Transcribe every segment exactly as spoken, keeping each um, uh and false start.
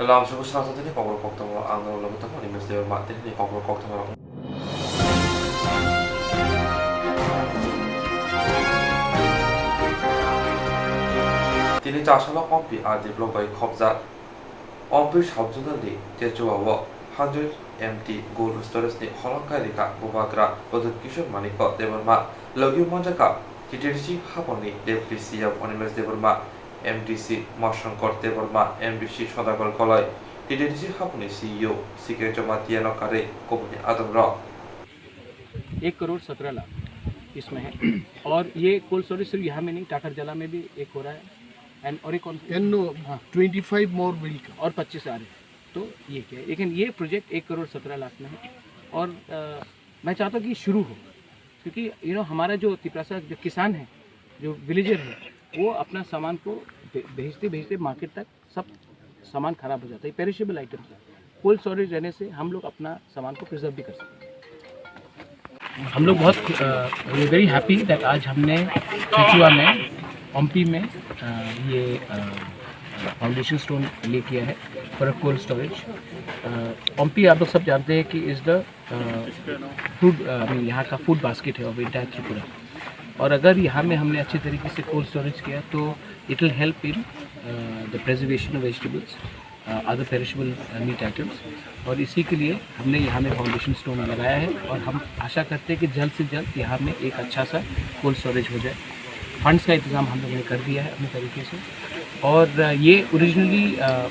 Lamsogo sasa tini kokborok koktwma ang norok logi tongo, Animesh Debbarma tini kokborok koktwma rok. Tini chasalo Ompi R D block bai khopjak. Ompi sub-zonal ni Techowa o hundred M T cold storage ni holongkai rikha Bubagra Pradyot Kishore Manikya Debbarma, logi manjakha T T D C haphangni Deputy C M Animesh Debbarma, M D C Mashankar Debbarma, M D C Sodagar Koloi, T T D C haphangni C E O C K Jamatia no karwi kubuni adongrok. एक करोड़ सत्रह लाख इसमें है। और ये cold storage सिर्फ यहाँ में नहीं, टाकरजला में भी एक हो रहा है। एंड और एक कौन? And no, हाँ। Twenty five more will come. और पच्चीस आ रहे हैं। तो ये क्या है? लेकिन ये प्रोजेक्ट एक करोड़ सत्रह लाख में है। और, अ, मैं चाहता हूँ कि शुरू हो, क्योंकि, यू नो, हमारा जो तिपरासा जो किसान है, जो विलेजर है, वो अपना सामान को भे-, भेजते भेजते मार्केट तक सब सामान खराब हो जाता है, पेरिशेबल आइटम्स है। कोल्ड स्टोरेज रहने से हम लोग अपना सामान को प्रिजर्व भी कर सकते हैं। हम लोग बहुत, अ, we are very happy that आज हमने चुचुआ में, ओम्पी में, अ, ये, अ, फाउंडेशन स्टोन ले किया है फॉर अ कोल्ड स्टोरेज। अ, ओम्पी आप लोग सब जानते हैं कि is the food, I mean, यहाँ का फूड बास्केट है ऑफ एंटायर त्रिपुरा। और अगर यहाँ में हमने अच्छे तरीके से कोल्ड स्टोरेज किया तो it will help in the preservation of vegetables, other perishable meat items। और इसी के लिए हमने यहाँ में फाउंडेशन स्टोन लगाया है और हम आशा करते हैं कि जल्द से जल्द यहाँ में एक अच्छा सा कोल्ड स्टोरेज हो जाए। फंड्स का इंतज़ाम हम लोगों ने कर दिया है अपने तरीके से। और, अ, ये ओरिजिनली, अ, अ,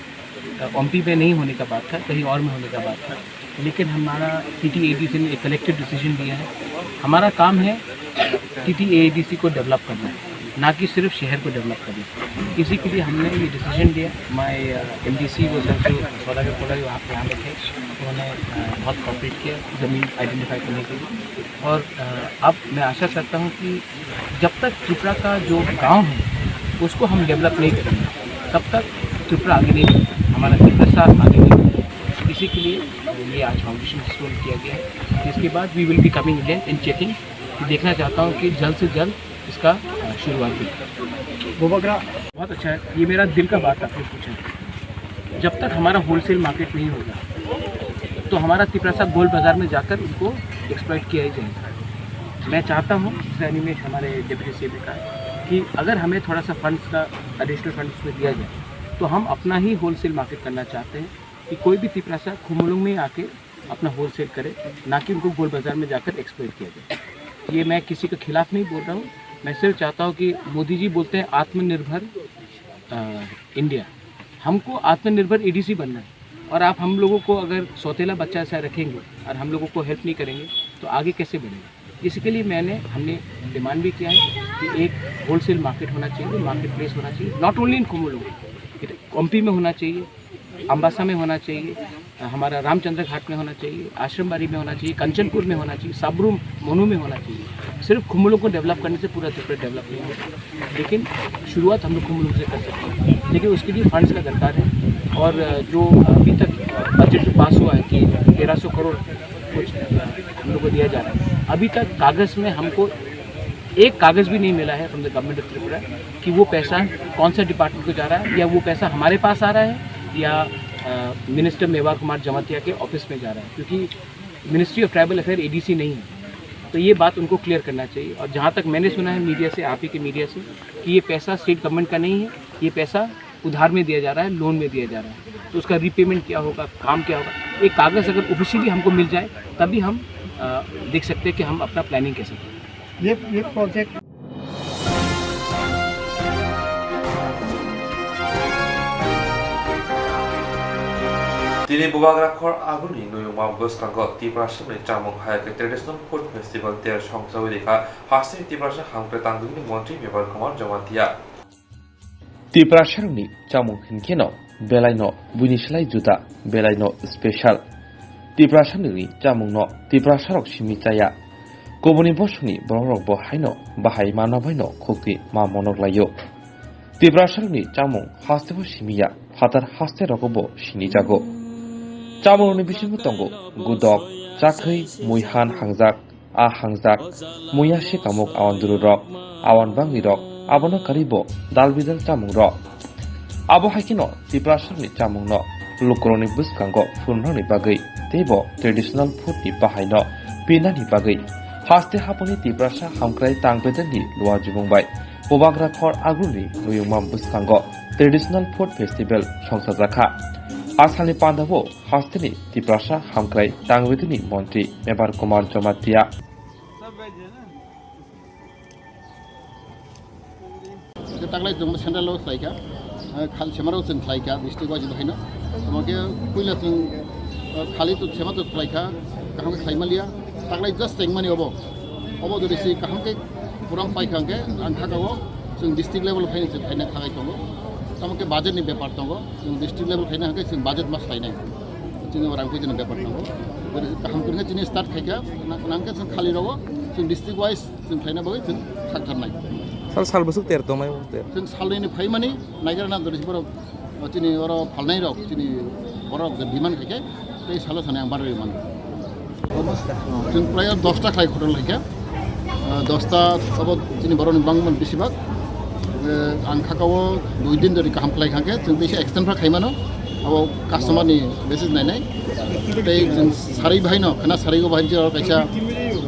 ओम्पी में नहीं होने का बात था, कहीं और में होने का बात था, लेकिन हमारा टीटीएडीसी ने एक कलेक्टिव डिसीजन लिया है। हमारा काम है टीटीएडीसी को डेवलप करना है, ना कि सिर्फ शहर को डेवलप करना। इसी के लिए हमने ये डिसीजन लिया। माय, अ, एमडीसी वो सर जो सौदागर कोला जो आप यहाँ पे थे, उन्होंने, अ, बहुत कोऑपरेट किया ज़मीन आइडेंटिफाई करने के लिए। और, अ, अब मैं आशा करता हूँ कि जब तक त्रिपुरा का जो गांव है, उसको हम डेवलप नहीं करेंगे, तब तक त्रिपुरा आगे नहीं बढ़ेगा, हमारा त्रिपुरा साथ आगे नहीं बढ़ेगा। इसी के लिए ये आज फाउंडेशन स्टोन किया गया है। इसके बाद we will be coming again and checking। देखना चाहता हूँ कि जल्द से जल्द इसका, अ, शुरुआत भी। बुबाग्रा। बहुत अच्छा है, ये मेरा दिल का बात आपने पूछा। जब तक हमारा होलसेल मार्केट नहीं होगा, तो हमारा तिपरासा गोल बाजार में जाकर उनको एक्सप्लॉइट किया ही जाएगा। मैं चाहता हूँ, जैसे अनिमेश हमारे डेप्यूटी सीएम ने कहा, कि अगर हमें थोड़ा सा फंड्स का, एडिशनल फंड्स में दिया जाए, तो हम अपना ही होलसेल मार्केट करना चाहते हैं, कि कोई भी तिपरासा खुमुलुंग में आके अपना होलसेल करे, ना कि उनको गोल बाजार में जाकर एक्सप्लॉइट किया जाए। ये मैं किसी के खिलाफ नहीं बोल रहा हूँ, मैं सिर्फ चाहता हूँ कि मोदी जी बोलते हैं आत्मनिर्भर, अ, इंडिया, हमको आत्मनिर्भर एडीसी बनना है। और आप हम लोगों को अगर सौतेला बच्चा सा रखेंगे और हम लोगों को हेल्प नहीं करेंगे, तो आगे कैसे बढ़ेगा? इसके लिए मैंने, हमने डिमांड भी किया है कि एक होलसेल मार्केट होना चाहिए, मार्केट प्लेस होना चाहिए, not only in खुमुलुंग, ओम्पी में होना चाहिए, अम्बासा में होना चाहिए, हमारा रामचंद्र घाट में होना चाहिए, आश्रमबाड़ी में होना चाहिए, कंचनपुर में होना चाहिए, साब्रुम मनु में होना चाहिए। सिर्फ खुमुलुंग को डेवलप करने से पूरा त्रिपुरा डेवलप नहीं होगा, लेकिन शुरुआत हम लोग खुमुलुंग से कर सकते हैं, लेकिन उसके लिए फंड्स का दरकार है। और जो अभी तक बजट जो पास हुआ है कि तेरह सौ करोड़ कुछ हम लोग को दिया जा रहा है, अभी तक कागज़ में हमको एक कागज़ भी नहीं मिला है from the government of Tripura कि वो पैसा कौन सा डिपार्टमेंट को जा रहा है, या वो पैसा हमारे पास आ रहा है या, अ, मिनिस्टर मेवा कुमार जमातिया के ऑफिस में जा रहा है, क्योंकि ministry of tribal affair ADC नहीं है। तो ये बात उनको क्लियर करना चाहिए। और जहाँ तक मैंने सुना है मीडिया से, आप ही के मीडिया से, कि ये पैसा स्टेट गवर्नमेंट का नहीं है, ये पैसा उधार में दिया जा रहा है, लोन में दिया जा रहा है, तो उसका रीपेमेंट क्या होगा, काम क्या होगा, एक कागज़ अगर ऑफिशियली हमको मिल जाए, तभी हम, अ, देख सकते हैं कि हम अपना प्लानिंग कैसे करें। ये, ये project Tini Bubagra khor aguni nuyungma bwskango Tiprasani chamung hai khe traditional food festival ter songchawi rikha hasteni Tiprasa hamkrai tangdugini montri Mevar Kumar Jamatia. Tiprasarokni chamung hinkheno belaino buini slai juda, belaino special. Tiprasarokni chamungno Tiprasarok simi chaya. Kubuni bosongni borokrokbo haino bahai manma baino khukti ma monok laio. Tiprasarokni chamung hasteo simiya, phatar haste rogobo sinijago. Chamungrokni bisingo tongo gudok, chakhwi, muihan hangjak, a hangjak, muiya se kamuk awan duru rok, awan bangni rok, abono karibo dal bidal chamung rok. Abo hai kheno Tiprasarokni chamungno lukurokni bwskango phunuknani bagwi teibo traditional food ni bahaino pinani bagwi haste haponi Tiprasa hamkrai tang bedekni luajumung bai Bubagra khor agulni muyungma bwskango traditional food festival songchajakha. Asalni pandao hasteni Tiprasa hamkrai tang bedekni montri Mebar Kumar Jamatia. Taklai chwng central o khlaikha, khal semaro chwng khlaikha district wise bahaino. Tamo khe puila chwng khali to sema to khlaikha, kaham khe khlai maliya. Taklai just tengmani obo. Obo jodi si kaham khe program paikha hwnkhe ang kha kao chwng district level phaina chwng khlaina khagai tongo. Tamo khe budget ni bepar tongo. Chwng district level khaina hwnkhe chwng budget ma khlainai. Chini orang pui jani bepar tongo. Kaham kwrwngkhe chini start khaikha, nangkhe chwng khali rogo, chwng district wise chwng khlaina bagwi chwng khakthar nai. Sal sal bwswk ter tongmai ter. Chwng salnwini phaimani naigra na dori borok chini oro phalnai rok chini borok demand khaikhe tei salo sanai ang barwi mano. Chwng prai dosta khlai khotol khaikha. Dosta abo chini borokni bangma besibak. Ang kha kao dui din dori kaham khlai kha khe chwng tei extend pha khaimano. Abo customer ni basis nainai. Tei chwng sarwi bahaino khwna sarwi o bahaino kaisa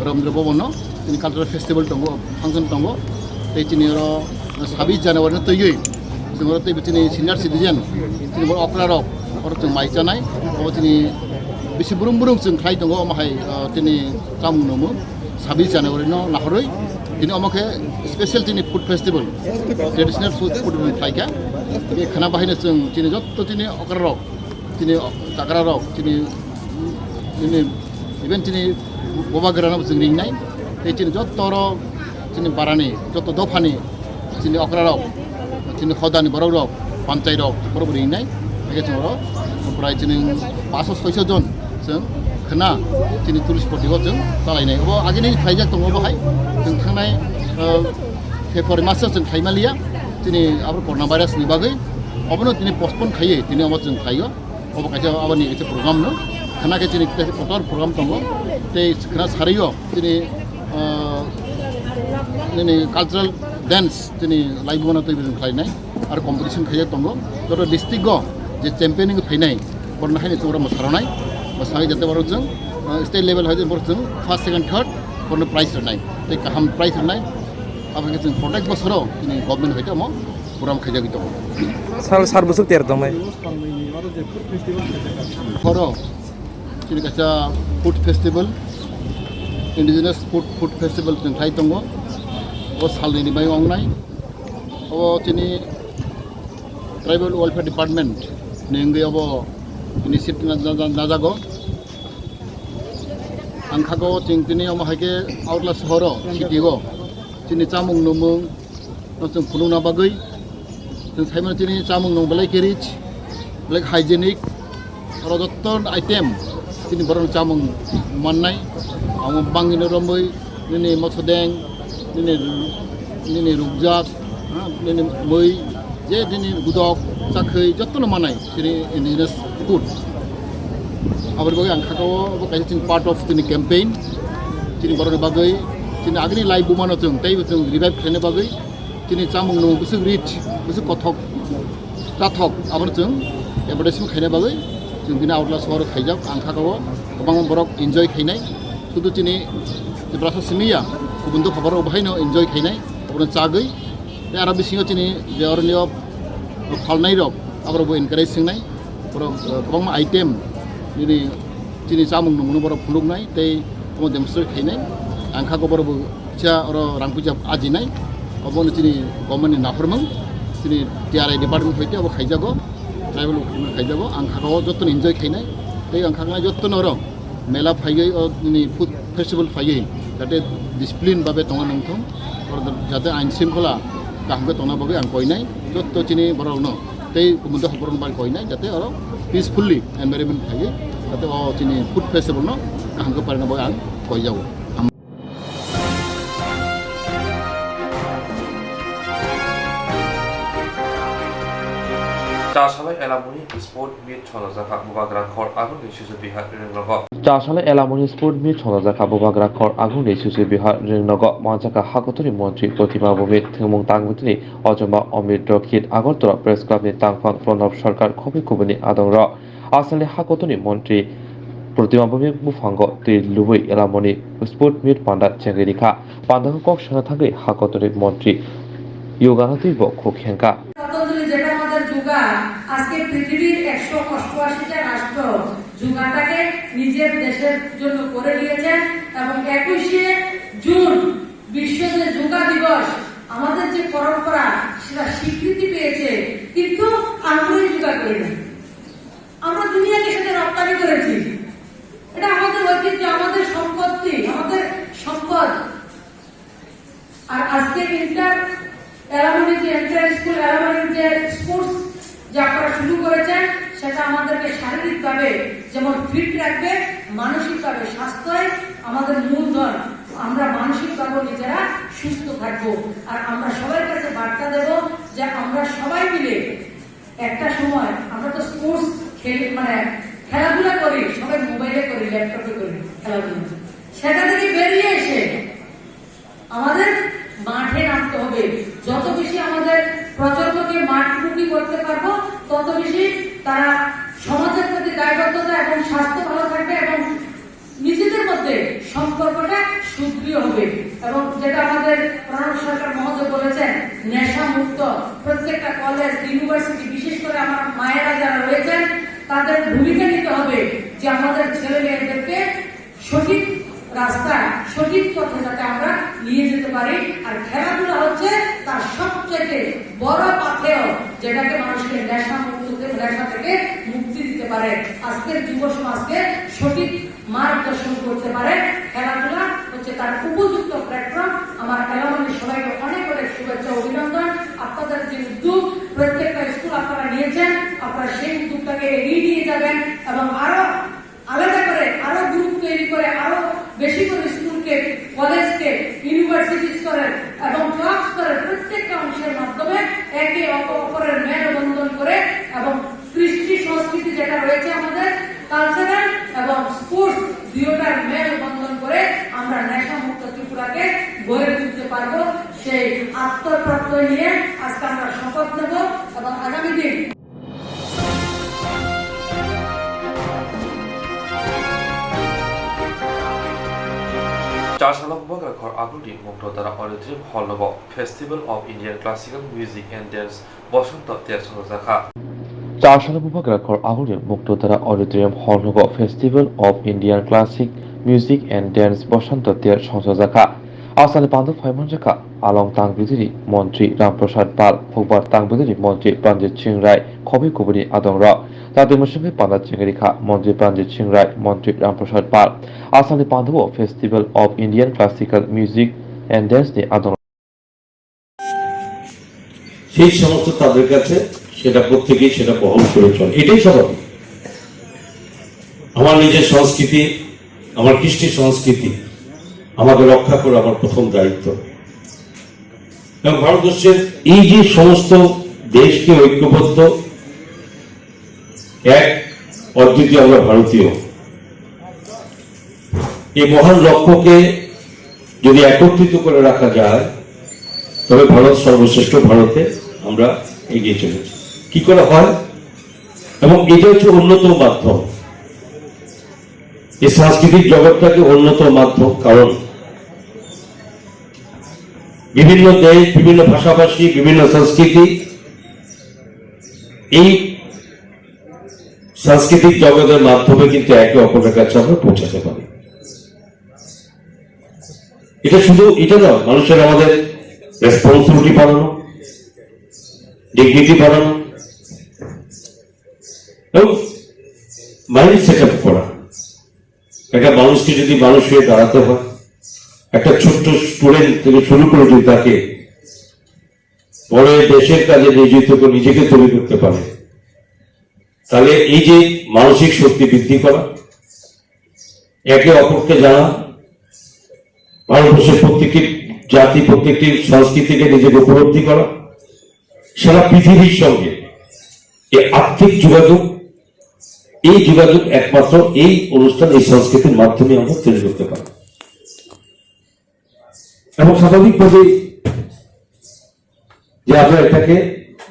Rabindra Bhavan no chini cultural festival tongo, function tongo. Tei chini oro sabis January no twiwi chwng oro tei chini senior citizen chini borok okra rok oro chwng mai chanai. Abo chini bisi brum brum chwng khlai tongo omo hai chini chamung nungmung. Sabis January no nahorwi tini omo khe special tini food festival, traditional food, food festival khlaikha. Tei khwna bahaino chwng tini jotto tini okra rok, tini chagra rok, tini, tini even tini Bubagra no chwng ringnai. Tei tini jotto oro tini barani jotto dophani chini okra rok, chini hodani borok rok, panchai rok, borok ringnai. Hingke chwng oro prai chini paso soiso jon chwng khwna chini tourist spot o chwng chalainai. Obo agini khlaijak tongo obo hai chwng thangnai, ah, February maso chwng khlaimaliya chini abo corona virus ni bagwi. Obono tini postpone khaiwi tini obo chwng khlaio. Obo kaisa aboni kaisa program no. Khwna khe chini kotor program tongo. Tei khwna sario chini, ah, nini cultural dance chini laibuma no twi bwswng khlainai. Aro competition khaijak tongo. Joto district o je champion wngwi phainai borokno haino chwng oro mwsarwnai. Mwsarwi jate borok chwng, ah, state level hai borok chwng first, second, third borokno prize rwnai. Tei kaham prize rwnai. Abo khe chwng protect bosoro chini government hai tamo program khaijagwi tongo. Sal sal bwswk ter tongmai. Horo chini kaisa food festival, indigenous food, food festival chwng khlai tongo. O salnini bai wngnai. O chini Tribal Welfare Department ni wngwi obo initiative na-, na-, na-, najago. Ang kha o chwng tini omo hai khe Agartala sohoro, city o chini chamung nungmung no chwng phunukna bagwi chwng saimano chini chamung nung belai khe rich, belai hygienic, oro jotto item chini borok chamung mannai, amo bangwino romwi nini mosodeng, nini, nini rukjak, ha, nini mwi, je nini gudok, chakhwi, jottono manai chini indigenous food. Aboni bagwi ang kha o, obo kaisa chini part of chini campaign, chini borokni bagwi, chini agini laibuma no chwng teibo chwng revive khlaina bagwi, chini chamung nung bwswk rich, bwswk kothok, chathok, abono chwng advertisement khaina bagwi chwng bini Agartala sohoro khaijak. Ang kha o kwbangma borok enjoy khainai, sudu chini Tiprasa simi ya, kubun dopha borok bo haino enjoy khainai, abono chagwi. Tei aro bisingo chini je oroni o phalnai rok, aborok bo encourage swngnai, borok, eh, kwbangma item nini chini chamung nungmano borok phunuknai tei omo demonstrate khainai. Ang kha o borok bo kisa oro rang puisa ajinai, obono chini government ni naharmung, chini T R I department hoite obo khaijago, tribal khaijago. Ang kha o jotono enjoy khainai tei ang kha o jotono oro mela phaiwi o nini food festival phaiwi jate discipline babe tongna nangthung, oro jate ain shringkhola kaham khe tongna bagwi ang koinai jotto chini borokno tei kubun dopha borokno bai koinai jate oro peacefully environment phaiwi jate o chini food festival no kaham khe paina bagwi ang koijago. Chasalai Elamuni Sport Meet songjakha Bubagra khor agulni Swisu Bihar ringnogo. Chasalai Elamuni Sport Meet songjakha Bubagra khor agulni Swisu Bihar ringnogo manjakha hakotorni montri Protima Bhumik, thwngmung tangwitini Ojoma Omir Dokhit, Agartala Press Club ni tangphang Pranab Sarkar, khobwi kubuni adongrok. Asalni ha kotorni montri Protima Bhumik buphango twi lubui elamoni sport meet panda chengwi rikha. Pandao kok sana thangwi ha kotorni montri Yogananda twibo khuk hengkha. Patanjali যেটা আমাদের যোগা, আজকে পৃথিবীর একশো অষ্টআশিটা রাষ্ট্র যোগাটাকে নিজের দেশের জন্য করে নিয়েছেন এবং একুশে জুন বিশ্ব যে যোগা দিবস, আমাদের যে পরম্পরা, সেটা স্বীকৃতি পেয়েছে, কিন্তু আমরাই যোগা করি না। আমরা দুনিয়াকে সেটা রপ্তানি করেছি। এটা আমাদের ঐতিহ্য, আমাদের সম্পত্তি, আমাদের সম্পদ। আর আজকে ইন্টার এলামনি যে ইন্টার স্কুল এলামনির যে স্পোর্টস যে আপনারা শুরু করেছেন, সেটা আমাদেরকে শারীরিকভাবে যেমন ফিট রাখবে, মানসিকভাবে স্বাস্থ্যই আমাদের মূলধন। আমরা মানসিকভাবেও নিজেরা সুস্থ থাকবো। আর আমরা সবার কাছে বার্তা দেব যে আমরা সবাই মিলে একটা সময় আমরা তো স্পোর্টস খেলি, মানে খেলাধুলা করি, সবাই মোবাইলে করি, ল্যাপটপে করি খেলাধুলা। সেটা থেকে বেরিয়ে এসে আমাদের মাঠে নামতে হবে। যত বেশি আমাদের প্রজন্মকে মাঠমুখী করতে পারবো, তত বেশি তারা সমাজের প্রতি দায়বদ্ধতা এবং স্বাস্থ্য ভালো থাকবে এবং নিজেদের মধ্যে সম্পর্কটা সুদৃঢ় হবে। এবং যেটা আমাদের প্রণব সরকার মহোদয় বলেছেন, নেশা মুক্ত প্রত্যেকটা কলেজ, ইউনিভার্সিটি, বিশেষ করে আমার মায়েরা যারা রয়েছেন, তাদের ভূমিকা নিতে হবে যে আমাদের ছেলে মেয়েদেরকে সঠিক রাস্তা, সঠিক পথে যাতে আমরা নিয়ে যেতে পারি। আর খেলাধুলা হচ্ছে তার সবচেয়ে বড় পাথেয়, যেটাকে মানুষকে নেশা মুক্ত, নেশা থেকে মুক্তি দিতে পারে। আজকের যুব সমাজকে সঠিক মার্গদর্শন করতে পারে খেলাধুলা, হচ্ছে তার উপযুক্ত প্ল্যাটফর্ম। আমার এলামনি সবাইকে অনেক অনেক শুভেচ্ছা, অভিনন্দন। আপনাদের যে উদ্যোগ, প্রত্যেকটা স্কুল আপনারা নিয়েছেন, আপনারা সেই উদ্যোগটাকে এগিয়ে নিয়ে যাবেন এবং আরো আলাদা করে, আরো গ্রুপ তৈরি করে, আরো বেশি করে স্কুলকে, কলেজকে, ইউনিভার্সিটি স্তরের এবং ক্লাব স্তরের প্রত্যেকটা অংশের মাধ্যমে একে অপ-, অপরের মেলবন্ধন করে এবং কৃষ্টি সংস্কৃতি যেটা রয়েছে আমাদের, কালচারাল এবং স্পোর্টস দুইটার মেলবন্ধন করে আমরা নেশামুক্ত ত্রিপুরাকে গড়ে তুলতে পারবো। সেই আত্মপ্রত্যয় নিয়ে আজকে আমরা শপথ নেব এবং আগামী দিন Char salo bubagra khor agulni Mukto Dara Auditorium Hall nogo Festival of Indian Classical Music and Dance Bosonto Ter songjakha. Char salo bubagra khor agulni Mukto Dara Auditorium Hall nogo Festival of Indian Classic Music and Dance Bosonto Ter songjakha. Asani pandu phaimanjakha Along Tangbidiri Montri Ramprasad Pal, Hukbar Tangbidiri Montri Pranjit Singh Rai, Khobi Kubuni Adongrok. Tati Musingwi Panda Chingrikha Montri Pranjit Singh Rai, Montri Ramprasad Pal. Asani pandu Festival of Indian Classical Music and Dance ni adongrok. সেই সমস্ত তাদের কাছে সেটা প্রত্যেকেই সেটা বহন করে চলে, এটাই স্বাভাবিক। আমার নিজের সংস্কৃতি, আমার কৃষ্টি সংস্কৃতি আমাকে রক্ষা করা আমার প্রথম দায়িত্ব। এবং ভারতবর্ষের এই যে সমস্ত দেশকে ঐক্যবদ্ধ এক অদ্বিতীয় আমরা ভারতীয়, এই মহান লক্ষ্যকে যদি একত্রিত করে রাখা যায়, তবে ভারত সর্বশ্রেষ্ঠ ভারতে আমরা এগিয়ে চলেছি। কি করে হয়? এবং এটা হচ্ছে অন্যতম মাধ্যম, এই সাংস্কৃতিক জগৎটাকে অন্যতম মাধ্যম। কারণ বিভিন্ন দেশ, বিভিন্ন ভাষাভাষী, বিভিন্ন সংস্কৃতি এই সাংস্কৃতিক জগতের মাধ্যমে কিন্তু একে অপরের কাছে আমরা পৌঁছাতে পারি। এটা শুধু এটা নয়, মানুষের আমাদের রেসপন্সিবিলিটি বাড়ানো, ডিগনিটি বাড়ানো এবং মাইন্ড সেট আপ করা। একটা মানুষকে যদি মানুষ হয়ে দাঁড়াতে হয়, একটা ছোট্ট স্টুডেন্ট থেকে শুরু করে যদি তাকে পরে দেশের কাজে নিয়োজিত করে নিজেকে তৈরি করতে পারে, তাহলে এই যে মানসিক শক্তি বৃদ্ধি করা, একে অপরকে জানা, ভারতবর্ষের প্রত্যেকটি জাতি, প্রত্যেকটি সংস্কৃতিকে নিজেকে উপলব্ধি করা, সারা পৃথিবীর সঙ্গে এই আত্মিক যোগাযোগ, এই যোগাযোগ একমাত্র এই অনুষ্ঠান, এই সংস্কৃতির মাধ্যমে আমরা তৈরি করতে পারি। এবং স্বাভাবিকভাবেই যে আমরা এটাকে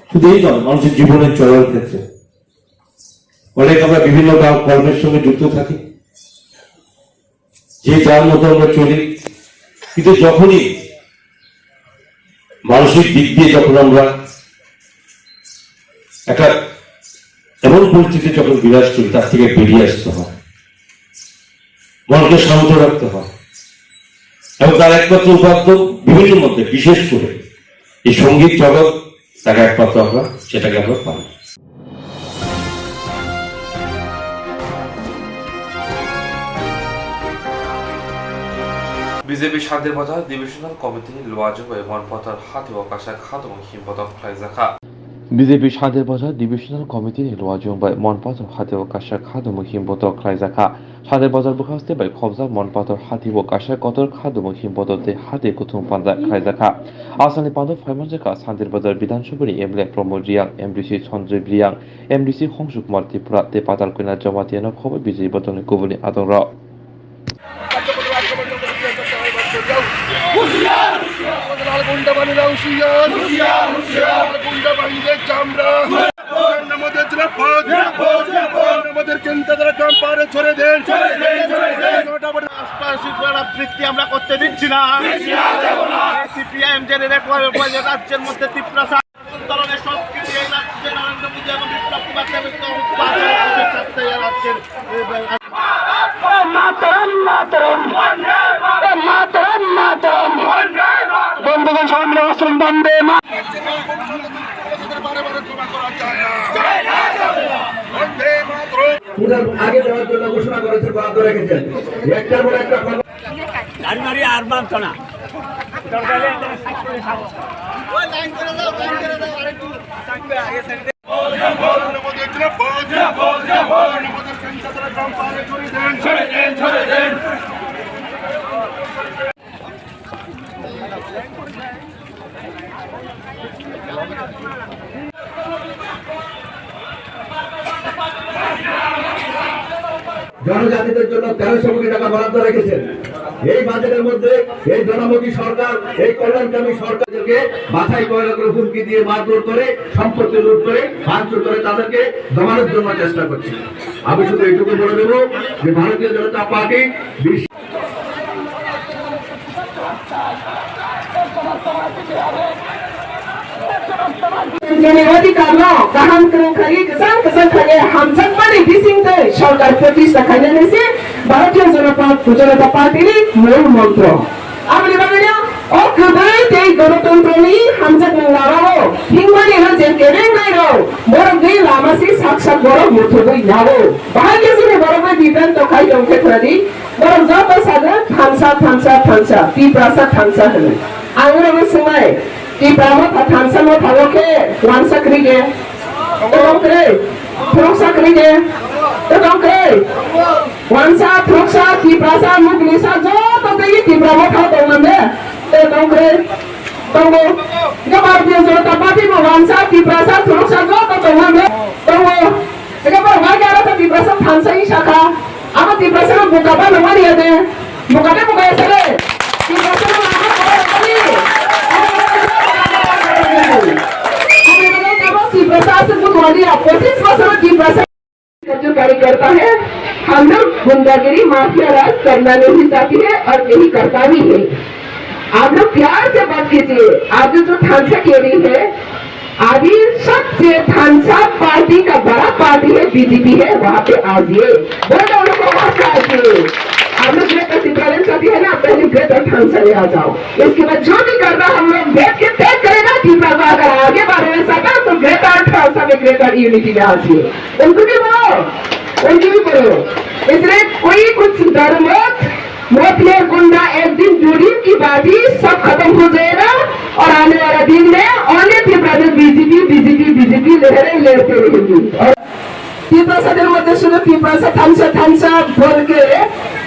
শুধু এই নয়, মানুষের জীবনে চলার ক্ষেত্রে অনেক আমরা বিভিন্ন কাম কর্মের সঙ্গে যুক্ত থাকি, যে যার মতো আমরা চলি, কিন্তু যখনই মানসিক দিক দিয়ে যখন আমরা একটা এমন পরিস্থিতি যখন বিরাজ করি, তার থেকে বেরিয়ে আসতে হয়, মনকে শান্ত রাখতে হয়। এবং তার একমাত্র উপায় তো বিভিন্ন মধ্যে, বিশেষ করে এই সঙ্গীত জগৎ, তাকে একমাত্র আমরা সেটাকে আমরা পাই। B J P Shantir Bazar Divisional Committee ni luajwng bai Monpathar hati o kaisa khatungma himbotok khlaijakha. B J P Shantir Bazar Divisional Committee ni luajwng bai Monpathar hati o kaisa khatungma himbotok khlaijakha. Shantir Bazar bwkhaste bai khobjak Monpathar hati o kaisa kotor khatungma himbotok tei hati kuthum panda khlaijakha. Asani panda phaimanjakha Shantir Bazar Bidhan Sabha ni M L A Pramod Reang, M D C Sanjoy Reang, M D C Hongsuk Kumar Tripura tei Patal Kanya Jamatia no khobai B J P bodolni kubuni adongrok. লাল গুন্ডা বাহিনীরা হুঁশিয়ার, লাল গুন্ডা বাহিনীদের চামড়া, আমাদের জিন্দাবাদ, আমাদের চিন্তাধারা ডাম্পারে ছড়ে দেন। আশপাশি আবৃত্তি আমরা করতে দিচ্ছি না। সিপিআইএম যে রেকর্ড রাজ্যের মধ্যে তীব্র আন্দোলনের সংস্কৃতি এই রাজ্যে নরেন্দ্র মোদী এবং বিপ্লব কুমার দেবের বাজারে বসে থাকতে এই রাজ্যের এই মাতরম, মাতরম, মাতরম, মাতরম। বন্ধুগণ, সবাই মিলে অস্ত্র বন্দে মা- পূজার আগে দেওয়ার জন্য ঘোষণা করেছেন, বরাদ্দ রেখেছেন। একটার পর একটা গাড়ি মারি আর মানতো না। জনজাতিদের জন্য তেরোশো কোটি টাকা বরাদ্দ রেখেছেন। এই বাজেটের মধ্যে এই জনমুখী সরকার, এই কল্যাণকামী সরকারকে বাছাই করে করে হুমকি দিয়ে মারধর করে, সম্পত্তি লুট করে, ভাঙচুর করে তাদেরকে দমানোর জন্য চেষ্টা করছে। আমি শুধু এইটুকু বলে দেবো যে ভারতীয় জনতা পার্টি বিশ্ব Joni adhikar no kaham kwrwng khai, kwchang kwchang khai hamjakmani bising twi sorkar protista khainani se Bharatiya Janata, Janata Party ni mul montro. Aboni bagwi no o kwbwi tei ganatantroni hamjakmung lamao himmanino je kebengnai rok borok twi lama se sak sak borok muthubwi yao. Bahai khe chini borok bai bibranto khai tongkhe khwnadi. Borok joto sago thansa, thansa, thansa, Tiprasa thansa hwnwi. Ang norokno swngnai, Tipra motha thansa motha o khe wansa kwrwi khe? Totong kwrwi? Thuruksa kwrwi khe? Totong kwrwi? Wansa, thuruksa, Tiprasa, Muglisa joto tei Tipra motha o tongmande? Totong kwrwi? Tongo. Hingke Bharatiya Janata Party bo wansa, Tiprasa, thuruksa joto tongmande? Tongo. Hingke borok bai khe aro khe Tiprasa thansa wngwi sakha. Abo Tiprasa no buka ba nangmani ya de. Buka de buka ya sale. Tiprasa no lama kora rwmani. Aboni bagwi tabok Tiprasa aswk butuani ya. Pochis bosor Tiprasa जो कार्यकर्ता है, हम लोग गुंडागिरी, माफिया राज करना नहीं चाहती है और नहीं करता भी है। आप लोग प्यार से बात कीजिए। आप जो, जो थानसा कह रही है, अभी सबसे थानसा पार्टी का बड़ा पार्टी है, बीजेपी है, वहां पे आ जाइए। बोलो, उनको वहां पे आ जाइए। आप लोग ग्रेटर टिप्रालैंड साथी है ना, पहले ग्रेटर थानसा में आ जाओ। इसके बाद जो भी करना, हम लोग बैठ के तय करेगा टिप्रा को। अगर आगे बढ़ना चाहता है, तो ग्रेटर थानसा में, ग्रेटर यूनिटी में आ जाइए। उनको भी बोलो, उनको भी बोलो। इसलिए कोई कुछ डर मत, मोतियार गुंडा एक दिन डूडीम की पार्टी सब खत्म हो जाएगा और आने वाला दिन में only Tipra में बीजेपी, बीजेपी, बीजेपी लहरें लहरते रहेंगी। और तिपरासाদের মধ্যে শুধু তিপ্রাসা থানসা থানসা বলকে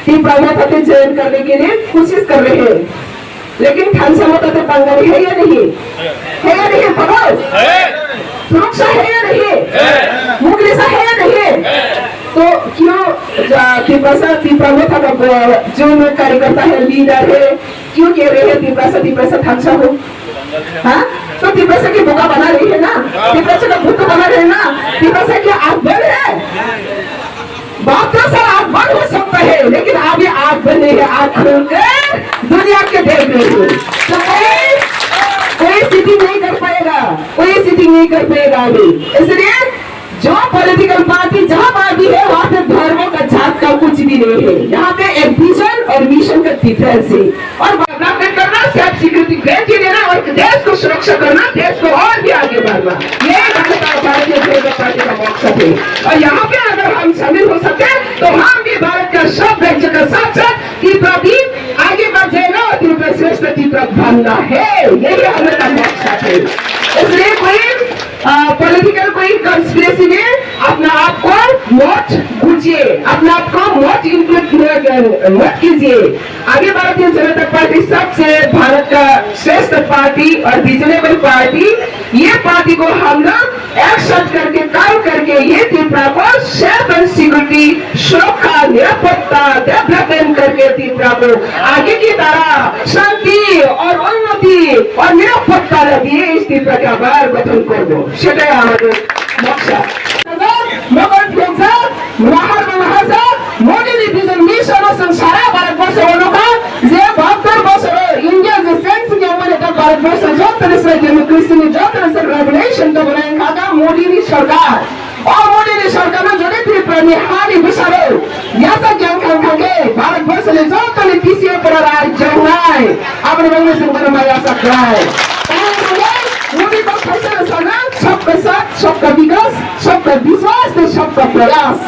তিপ্রা মথাতে জয়েন করনে কে লিয়ে কোশিশ কর রহে হ্যায়। लेकिन थानसा मोता तो बंगाली है या नहीं? है या नहीं? बोलो। है। सुरक्षा है या नहीं? है। मुगलिसा है या नहीं? है। तो क्यों, आ, तिपरासा, तिपरा मोता का, आ, जो लोग कार्यकर्ता है, लीडर है, क्यों कह रहे हैं तिपरासा, तिपरासा थानसा हो? हाँ? तो तिपरासा की बोका बना रही है ना, तिपरासा का बुद्ध बना रहे ना, तिपरासा की आंख बंद है। बाप तो सर आंख बंद हो सकता है, लेकिन आप ये आंख बंद नहीं है, आंख खोल कर दुनिया के देख रहे हो। तो कोई, कोई चीटिंग नहीं कर पाएगा, कोई चीटिंग नहीं कर पाएगा अभी। इसलिए जो पॉलिटिकल पार्टी जहाँ पार्टी है, वहाँ पे धर्म का, जात का कुछ भी नहीं है। यहाँ पे एक विजन और मिशन का डिफरेंस है। और डेवलपमेंट करना, सेल्फ सिक्योरिटी ग्रेड लेना और देश को सुरक्षा करना, देश को और भी आगे बढ़ना, ये भारत, भारतीय जनता पार्टी का मकसद है। और यहाँ पे अगर हम शामिल हो सकते हैं, तो हम भी भारत का सब राज्य का साथ साथ तिपरा भी आगे बढ़ जाएगा और तिपरा श्रेष्ठ तिपरा बनना है, यही हम लोग का मकसद है। इसलिए कोई, आ, पॉलिटिकल कोई कॉन्स्पिरेसी में अपना आप को मत गुजिए, अपना आप को मत इंक्लूड मत कीजिए। अभी भारतीय जनता पार्टी सबसे भारत का श्रेष्ठ पार्टी और रीजनेबल पार्टी, ये पार्टी को हम लोग एक्शन करके, काम करके ये तिपरा को सेल्फ एंड सिक्योरिटी, सुरक्षा, निरापत्ता, डेवलपमेंट करके तिपरा को आगे की तरह शांति और उन्नति और निरापत्ता दिए इस तिपरा के आबार गठन करबो। সেটাই আমাদের নকশা। Modern future, Mahatma Gandhi, Modi ni vision mission o chwng sara Bharat borso o nukha, je bahator bosor o India je change wngya mani ta Bharat borso joto ni srai democracy ni joto ni srai revolution to bolai wngkha ta Modi ni sarkar. O Modi ni sarkar no jodi Tripura ni ha ni bwsaro yasa gyang khang khang khe Bharat borso ni joto ni P C A pora rai jongnai. Aboni bagwi chwng bono mai yasa khlai. Modi bo kaisa sana sabka saath, sabka vikas, sabka vishwas, tei sabka prayas.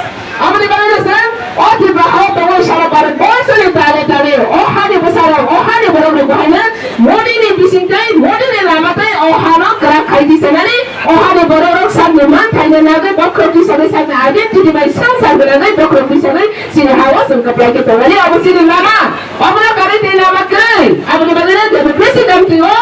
Aboni bagwino chwng o Tripura hao tongo sara Bharat borso ni tale tale o hani bwsarok, o hani borok rok bo haino Modi ni bising tei Modi ni lama tei o hano kwrak khai tisanani o hani borok rok sakni manthai ni nagwi bokhorok tisanai sakni identity bai swngchar gwnangwi bokhorok tisanai chini hao chwng kwplai khe tongnani abo chini lama. Obono kwrwi tei lama kwrwi. Aboni bagwino democracy country o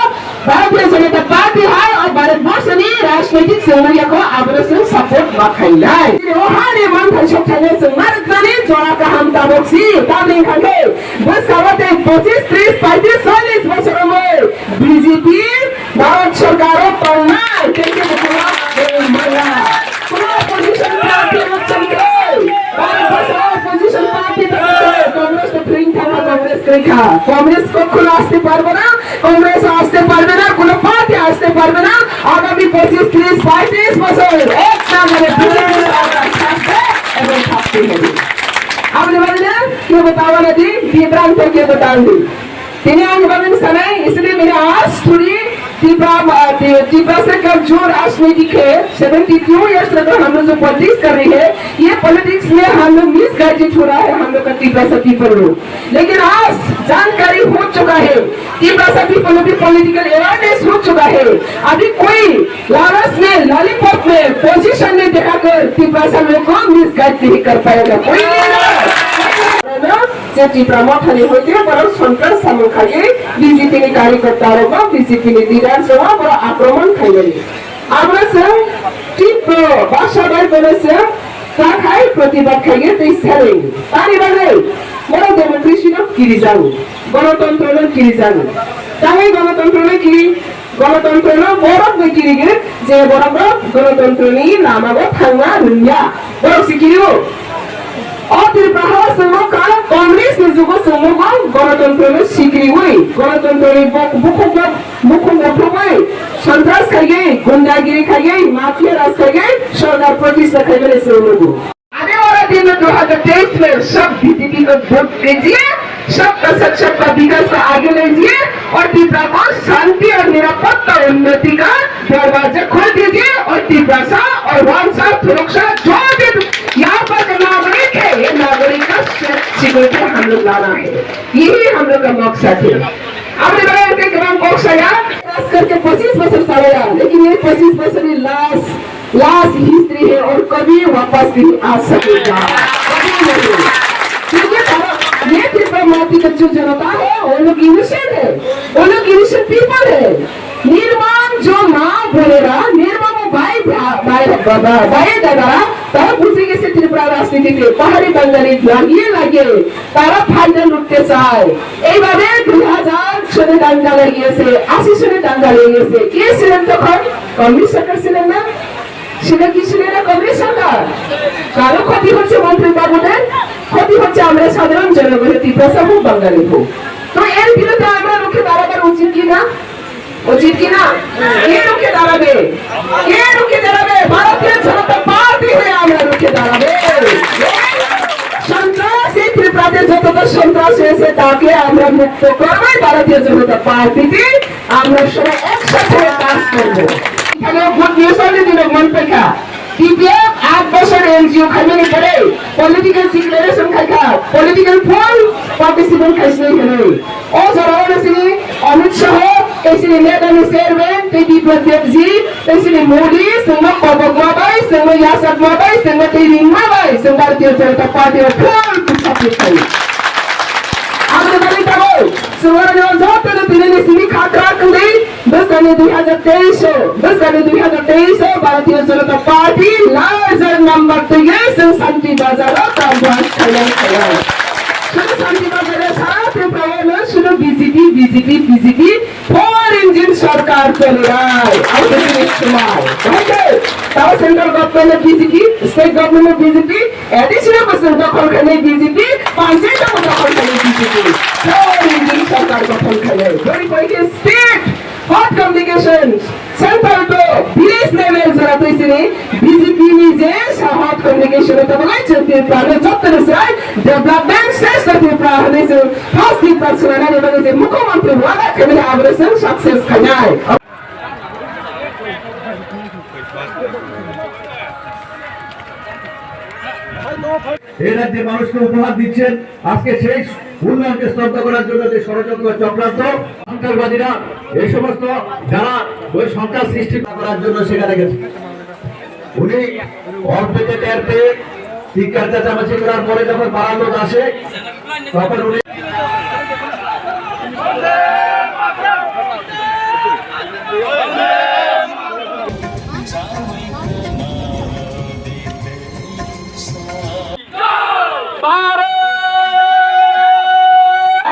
Bharatiya Janata Party hai o Bharat borso ni rajnaitik chwng nukya kho, abono chwng support ma khainai. O hani manthai sok thaino chwng ma rwknani jora kaham tabok si, tamni hwnkha khe bwskango tei pochis, tris, paitris, chollis bosor wngwi B J P Bharat sarkar o tongnai, tei kebo kheno manya. Kuno opposition party rok chongkhe, Bharat borso opposition party tongkhe, Congress to pring thangma Congress kwrwi kha. Congress kokhono aste parbo na, Congress aste parbe na, kuno party aste parbe na. Agami pochis, tris, paitris bosor ek nambare B J P sarkar thakbe ebong thakte hobe. Aboni bagwi no kebo tawana di, bibranto kebo tan di. Tini ani bagwi sanai, isini mini aas thuri, Tipra, Ti-, Tiprasa ka jo rajniti khe, seventy two years ago hum log jo politics kar rahe hain, ye politics mein hum log misguided ho raha hai, hum log ka Tiprasa people log. Lekin aaj jankari ho chuka hai, Tiprasa people log bhi political awareness ho chuka hai. Abhi koi lalas mein, lollipop mein position nahi dekha kar Tiprasa log ko misguide nahi kar payega. Koi nahi hai. Je Tipra Motha ni hoite borok sontras samung khaiwi B J P ni karyakarta rokno, B J P ni leaders rokno borok akromon khaimani. Abono chwng Tipra basa bai bono chwng takhai protibad khaiwi tei seleng. Tani bagwi borok democracy no kirijago, gonotontro no kirijago. Tangwi gonotontro no kiri Gonotontro no borok bai kirigwi je borok rok gonotontro ni lama o thangma rwngya. Borok si kiri o. O Tripura ha o chwng nukha Congress ni jugo chwng nugo gonotontro no sikiriwi, gonotontro ni buk-, bukhuk no, bukhuk no thumwi, sontras khaiwi, gundagiri khaiwi, mafia raj khaiwi, sorkar protishta khaimani chwng nugo. आने वाला दिन में दो हज़ार तेईस में सब B J P को वोट दीजिए, सबका साथ सबका विकास को आगे लीजिए और त्रिपुरा को शांति और निरापत्ता उन्नति का दरवाजा खोल दीजिए और तिपरासा और वांगसा, थुलुकसा जो भी यहाँ पर का नागरिक है, ये नागरिक का सेफ सिक्योरिटी हम लोग लाना है, यही हम लोग का मकसद है। अब मैं बड़ा करके कमान कौन सा यार? खास करके पच्चीस बछर सारा यार, लेकिन ये पच्चीस बछर की लास्ट लास्ट हिस्ट्री है और कभी वापस नहीं आ सकेगा, कभी नहीं। क्योंकि भारत, ये त्रिपुरा माटी का जो जनता है, वो लोग इनोसेंट है, वो लोग इनोसेंट पीपल है। निर्मम जो माँ बोलेगा, निर्मम वो भाई, भाई, भाई, भाई दादा, तब बुझेंगे से त्रिपुरा राजनीति के बाहरी बंगाली लागिए लागिए, তারা ফায়দা লুটতে চায়। এইভাবে দুই হাজার সনে দাঙ্গা লাগিয়েছে, আশি সনে দাঙ্গা লাগিয়েছে। কে ছিলেন তখন? কংগ্রেস সরকার ছিলেন না? ছিল কি ছিল না কংগ্রেস সরকার? কারো ক্ষতি হচ্ছে মন্ত্রী বাবুদের, ক্ষতি হচ্ছে আমরা সাধারণ জনগণের, তিপ্রাসা হোক, বাঙালি হোক। তো এর বিরুদ্ধে আমরা রুখে দাঁড়াবার উচিত কি না? উচিত কি না? কে রুখে দাঁড়াবে? কে রুখে দাঁড়াবে? ভারতীয় জনতা পার্টি হয়ে আমরা রুখে দাঁড়াবো। সন্ত্রাসী ত্রিপুরাতে যতটা সন্ত্রাস হয়েছে, তাকে আমরা মুক্ত করবই ভারতীয় জনতা পার্টিতে। আমরা সবাই একসাথে কাজ করব। এখানে গুড নিউজ অনেক দিন মন পেখা। টিপিএফ আট বছর এনজিও খাইমানি পরে পলিটিক্যাল ডিক্লারেশন খাইখা, পলিটিক্যাল ফুল পার্টিসিপেন্ট খাইসনি হলে। O jora o sini Amit Shah, tei sini Meghalaya chairman, tei Biplab Debji, tei sini Modi, sengno kobok ma bai, sengno yasat ma bai, sengno tei ring ma bai, seng Bharatiya Janata Party o full support khai. Ang ni bagwi tabuk, sengno joto no tini ni simi khatra kwrwi, bwskangni dui hazar teis o, bwskangni dui hazar teis o Bharatiya Janata Party larger number twiwi seng Shanti Bazar o tabuk khailai khailai. Shudu Shanti Bazar o sara Tripura o no shudu B J P, B J P, B J P, four engine sorkar cholirai. Ang to sini sumai. Bahai ke, tao central government o B J P, state government o B J P, additional person dokhol khainai B J P, panchayat o dokhol khainai B J P. Four engine sorkar dokhol khainai. Bori bori ke state hot communication. Central to village level jora twi sini B J P ni je sa hot communication o tabuk lai chwng Tripura no joto ni srai development shreshto Tripura hwnwi chwng first Tripura chwng nani bagwi je Mukhyamantri wada khaimani abo no chwng success khainai. এই রাজ্যের মানুষকে উপহার দিচ্ছেন। আজকে সেই উন্নয়নকে স্তব্ধ করার জন্য যে ষড়যন্ত্র চক্রান্ত, সন্ত্রাসবাদীরা এই সমস্ত যারা ওই সন্ত্রাস সৃষ্টি করার জন্য সেখানে গেছে। উনি অল্পেতে টের পেয়ে চিৎকার চেঁচামেচি করার পরে যখন পাড়ার লোক আসে, তখন উনি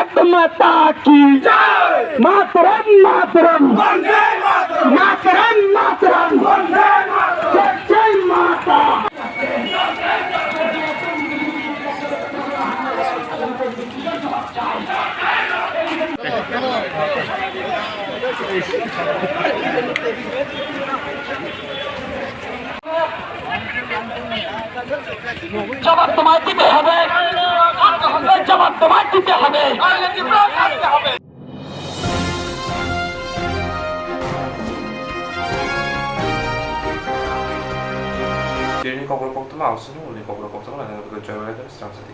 भारत माता की जय। मातरम, मातरम। वंदे मातरम। मातरम, मातरम। वंदे मातरम। जय, जय माता। জবাব তোমায় দিতে হবে, জবাব তোমায় দিতে হবে। Dini kokro koktwma, ang sini uni kokro koktwma, nang joy wala kare strang sati.